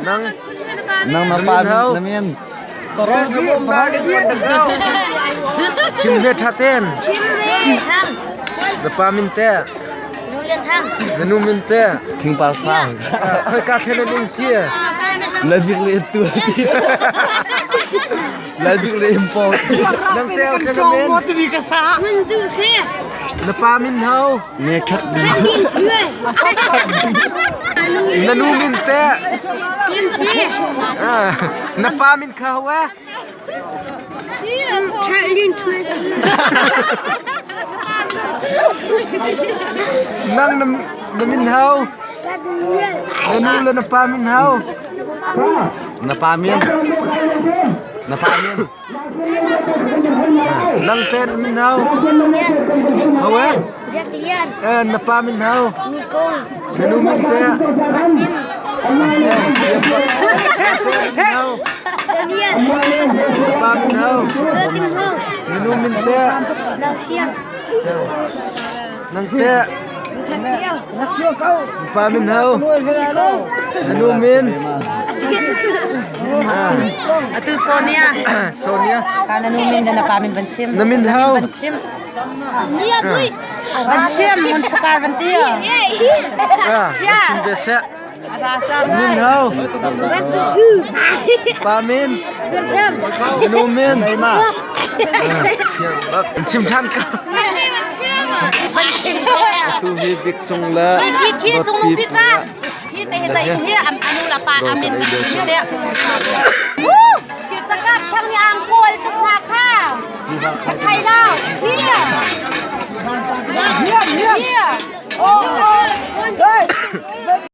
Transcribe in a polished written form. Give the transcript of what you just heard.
Nang Nang na pa min na min. Chim ve tha ten. Na pa min te. Na nu min te. Thingpar sang. Khoi ka thlen in si. Lalbik le tu. Lalbik le impo. Nang te thlen min. Na pa min hau. Ne khat bi. Na nu min te. Na pa min kha hau eh. Nang na min hau. Na nu le na pa min hau. Na pa min. Na pa min. Nang te na min hau. Hau eh? Eh, na pa min hau. Na nu min te. Na pa min hau. Na nu min te. Nang te. Na pa min hau. Na nu min. Atu Sonia. Sonia. Ka na nu min na pa min van chim. Na min hau. Van chim. Van chim mun thakar van ti. Ah, van chim ve seh. Min hau. Pa min. Na nu min. Chim than ka. Van chim. Atu hi bik cung le Khi khi cung nung pit ra. Hi te hi tai hi am anu la pa amin se. Woo! Kirtakap thang ni ang kol tuk na kha. Thai lao. Hi. Hi. Hi. Oh.